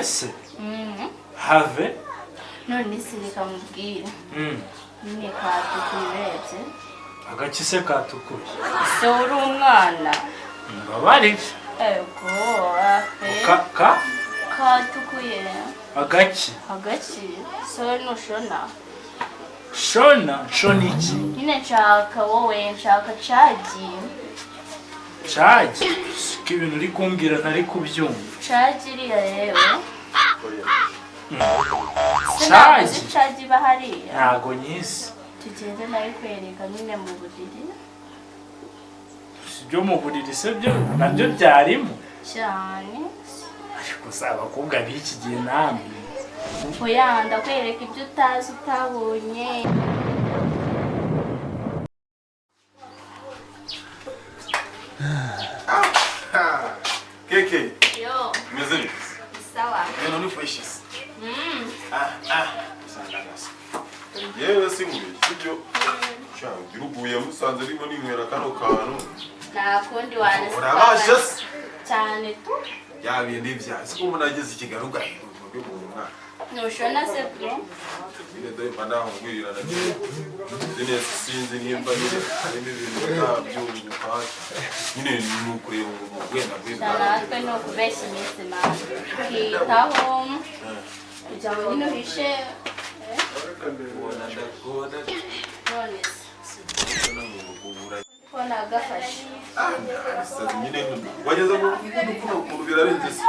Serious? Have. None se reka mubwire. Nyine katukuye urebye. Agaki se katukuye? Se uri umwana. Mbabarire. Ego, afe. Ka ka Katukuye. Agaki. Agaki. So nushona. Shona, shona iki? Nyine nshaka wowe, nshaka cagi. Cagi? Ko ibintu uri kumbwira ntari kubyumva. Cagi iriya yewe. Cagi? Cagi iba hariya. Ntago nyizi. Tugende nabikwereka nyine mu buriri. Ibyo mu buriri se byo nabyo byarimo? Cyane. Ariko si abakobwa b'iki gihe namwe. Oya, ndakwereka ibyo utazi utabonye. Keke. Yo. Meze bite? Sawa. Ibintu ni fresh. Yewe sinkubeshye sibyo? Sha ugiruguye musanze arimo ninywera kano kantu. Nta kundi wanasika. Urabasha se? Cyane tu. Ya bindi bya. Siko umuntu ageze i Kigali ugahinduka byo mu mwana. Ntushona se bro? Nyine dore mba ndahungwirira na nyine sinzi nimba nyine harimo ibintu ntabyunguka. Nyine ni ukureba ngo wenda bwiza. Natwe ni ukubeshya iminsi mani. Ukiyitaho kugira ngo nyine uhishe. None se. Ko nagafashe. Nyine wageze mu ukuntu birarenze se.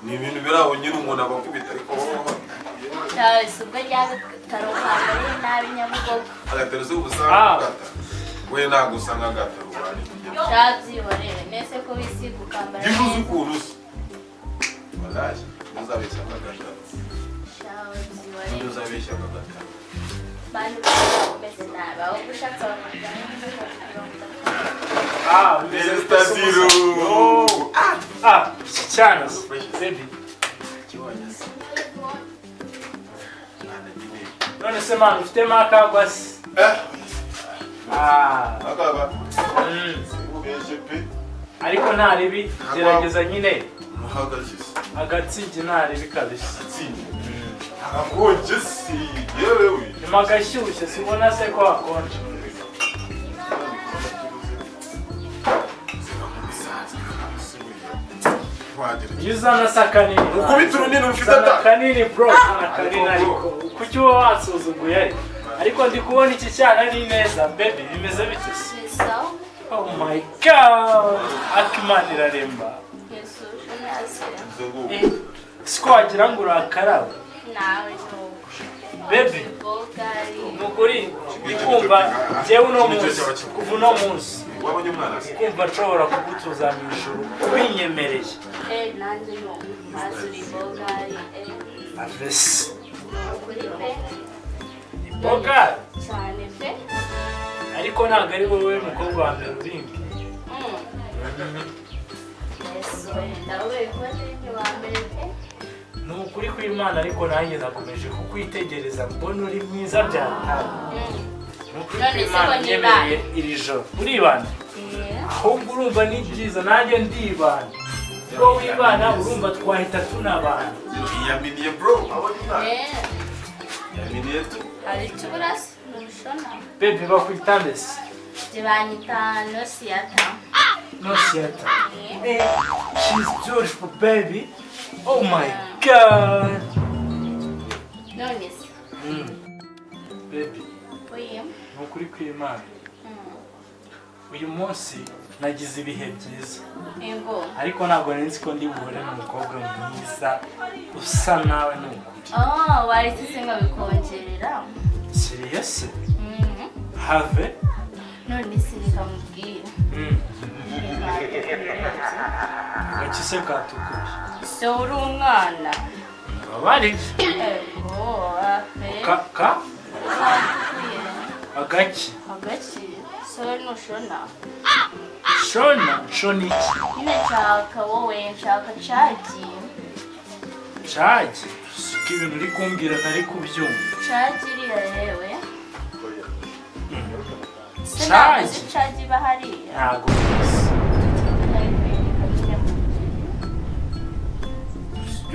Ni ibintu biri aho nyine umuntu aba akubita ariko Cyose ubwo ryagataro kambariye nabi Nyabugogo. Agataro se ubusa gata. We ntabwo usanga agataro wari kugenda. Cyabyihorere nese ko wisiga ukambara. Gihuze ukuntu se. Wallahi uzabeshya agataro. Cyabyihorere. Uzabeshya agataro. Bantu bameze nabi aho ushatse abamagana. Ah, Mr. Zero. Ah, cyane. Baby. None se man ufite makagwa se? Ah. Akaba. Ariko nta ribi gerageza nyine. Muhagaze. Agatsingi nta ribi kabisa. Agatsingi. Agakonje si yewe we. Nyuma gashyushye sibona se ko hakonje. Yuzana sa kanini. Ukubita urunini ufite ata. Kanini bro, sana kanini ariko. Kuki uba wansuzuguye? Ariko ndi kubona iki cyana ni neza baby, bimeze bite se? Oh my god. Akimana iraremba. Yesu, nase. Siko wagira ngo urakaraba. Nawe Baby. Nukuri ndikumva jewe uno munsi, kuva uno munsi. Wabonye umwana se? Kumva nshobora kugutuza mu ijuru ubinyemereye. Nanjye no mazuri bogari. Avesi. Kuri pe. Bogari cyane pe. Ariko ntabwo ari wowe mukobwa wa mbere ubimbwiye. Yesu, ndawe kuba ndi wa mbere pe. Ni ukuri kw'Imana ariko nanjye nakomeje kukwitegereza mbona uri mwiza byatawe. Ni ukuri kw'Imana nyemereye iri joro. Uribana? Ahubwo urumva ni byiza nanjye ndibana. Ubwo wibana urumva twahita tunabana. Yaminiye bro, abonye umwana. Yaminiye tu. Hari icyo ubura se? Ntushona. Baby bakwita mbese? Banyita Nosiata. Nosiata. She's beautiful baby. Oh my god. None se. Baby. Oye. Ni ukuri kw'Imana. Uyu munsi nagize ibihe byiza. Yego. Ariko ntabwo nari nzi ko ndi buhure n'umukobwa mwiza usa nawe ni ukuri. Oh, waretse se nkabikongerera? Serious? Have. None se reka mubwire. Agaki se katukuye? Se uri umwana. Mbabarire. Ego, afe. Ka ka Katukuye. Agaki. Agaki. So nushona. Shona, shona iki? Nyine nshaka wowe, nshaka cagi. Cagi? Siko ibintu uri kumbwira ntari kubyumva. Cagi iriya yewe. Cagi? Cagi iba hariya. Ntago nzi. Tugende nabikwereka nyine mu buriri.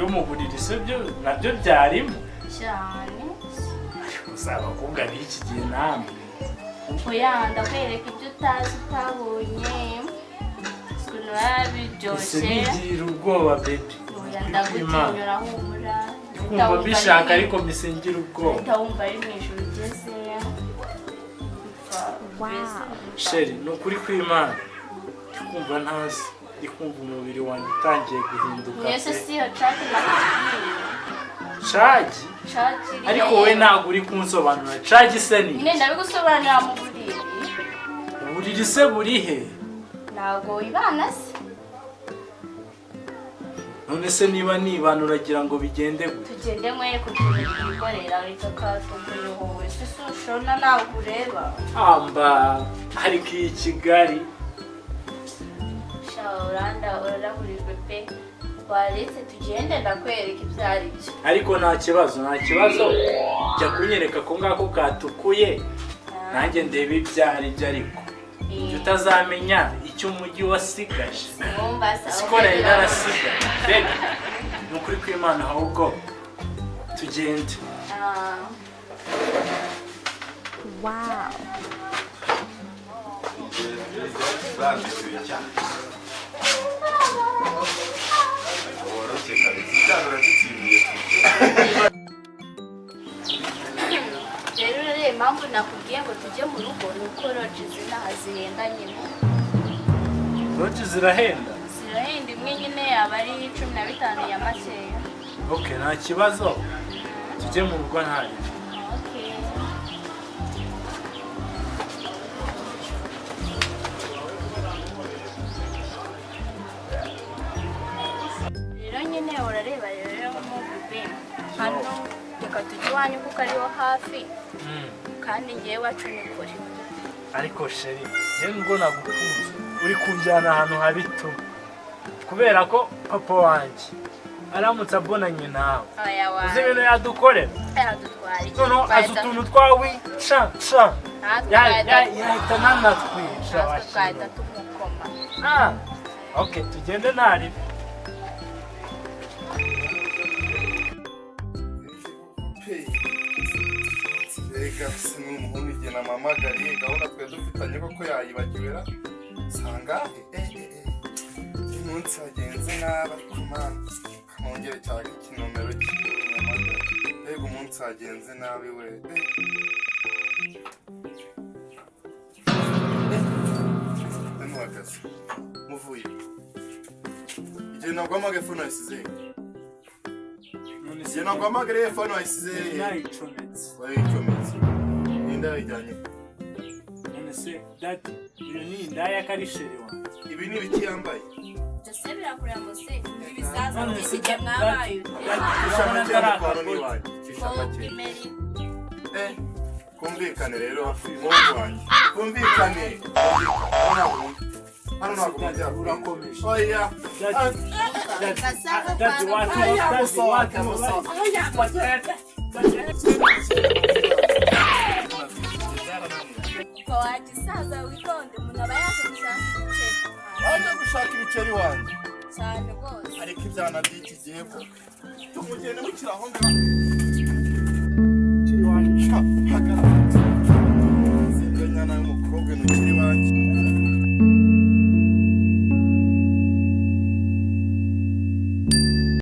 Ibyo mu buriri se byo nabyo byarimo? Cyane. Gusa abakobwa b'iki gihe namwe. Oya, ndakwereka ibyo utazi, utabonye ukuntu biba Ese biryoshye. Bigira ubwoba, baby. Oya, ndagutinyura, humura. Kumva mbishaka, ariko misingira ubwoba. Uhita wumva ari mu ijoro ugeze. Chérie, ni ukuri kw'Imana, ndi kumva ntazi, ndi kumva umubiri wanjye utangiye guhinduka Mwese pe. si iyo caki nakubwiye? Cagi? Caki iriya. Ariko wowe ntabwo uri kunsobanura cagi se ni Nyine ndabigusobanurira mu buriri. Uburiri se buri he? Ntabwo wibana se? None se niba nibana uragira ngo bigende gute? Tugende nkwereke utuntu twikorera. Reka katuguye se, si ushona, ntabwo ureba. Amba, ariko iyi Kigali. Sha, uranda urarahurijwe pe. Waretse tugende, ndakwereka ibyo ari byo. Ariko nta kibazo, nta kibazo, jya kunyereka ko ngako katukuye, nanjye ndebe ibyo ari byo, ariko jya utazamenya icyo umujyi wasigaje. Wumva se? Siko nari narasigaye mbega, ni ukuri kw'Imana, ahubwo tugende. Ah. Wow. Bandikuye cyane. Woroshye kabisa, cyane uragitsindiye. Rero urareba, impamvu nakubwiye ngo tujye mu rugo ni uko lodge zinaha zihenda nyine. Lodge zirahenda? Zirahenda, imwe nyine yaba ari 15 ya makeya. Ok, nta kibazo, tujye mu rugo ntari. Okay. Rero nyine urareba rero mu bebe hano, reka tujye iwanyu kuko ariho hafi, kandi ngewe iwacu ni kure. Ariko chérie, njye nubwo nagukunze, uri kunjyana ahantu habi tu, kubera ko papa wanjye aramutse abonanye nawe, Oya, uzi ibintu yadukorera? Yadutwara iki? Noneho azi utuntu twawe ca ca. Natwe Yahita nanatwica. Natwe twahita tumukoma. Ah, ok, tugende ntaribi. Mbega se ni umuhungu, igihe namamagariye gahunda twari dufitanye koko yayibagiwera sangahe? Uyu munsi wagenze nabi, ariko mana kamongere cyane ikinomero cy'amamagara. Mbega umunsi wagenze nabi we! Ntuhagaze muvuye igihe naguhamagaye, phone wayisize he? Igihe naguhamagariye, phone wayisize he? Nayicometse. Wayicometse, ninde yayijyanye? None se daddy, iyo ni indaya ko ari chérie wanjye? Ibi ni ibiki yambaye? Byose birakureba mose, ibisaza None by'iki se gihe mwabaye. Cisha urabona make atari mukwano akagozi? n'iwanjye, cisha make. Imeri. Kumvikane rero, muhungu wanjye, kumvikane. Hano ntabwo mujya. Urakomeje. Oya. Daddy, daddy, daddy, watu, daddy, watu. Ko wagisaza, witonde, umuntu aba yaje gushaka ibiceri. Aje gushaka ibiceri wanjye. Cyane rwose. Ariko ibyana by'iki gihe ko tumugende mukiri aho ngaho. Sha, hagarara. Zinda nyana y'umukobwa ntukiri iwanjye.